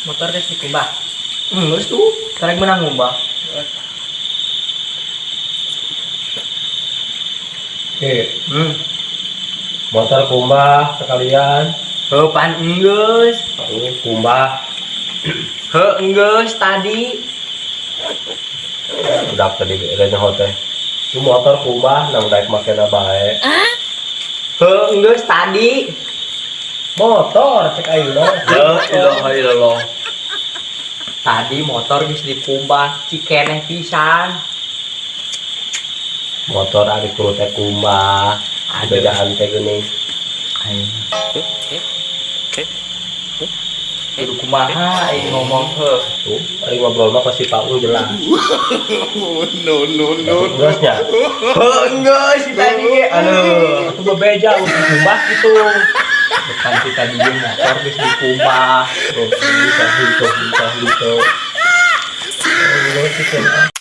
Motor geus dikumbah. Geus tuh, karek menang ngumbah. Oke, motor kumbah sekalian. Heuh, pan enggeus. Oh, kumbah. Heuh, enggeus tadi. Udah tadi kayaknya hotel. Itu motor kumbah, nang daek makena bae. Heuh, enggeus tadi. Motor cek aing mah. La ilaha illallah. Tadi motor geus dikumbah, cikeneh pisan. Motor ari kudu teh kumbah. Aduh. Bejaan teh geuning. Aing. Kudu kumaha aing ngomong heuh. Tuh, ari ngobrol mah pasti paung jelas. No, no, no. Geus nya. Heuh, enggeus si tadi ge. Aduh. Itu bebeja udah kumbah gitu. Depan si tadi ge motor geus dikumbah. Oh, bisa gitu, bisa gitu. Oh, geus sih.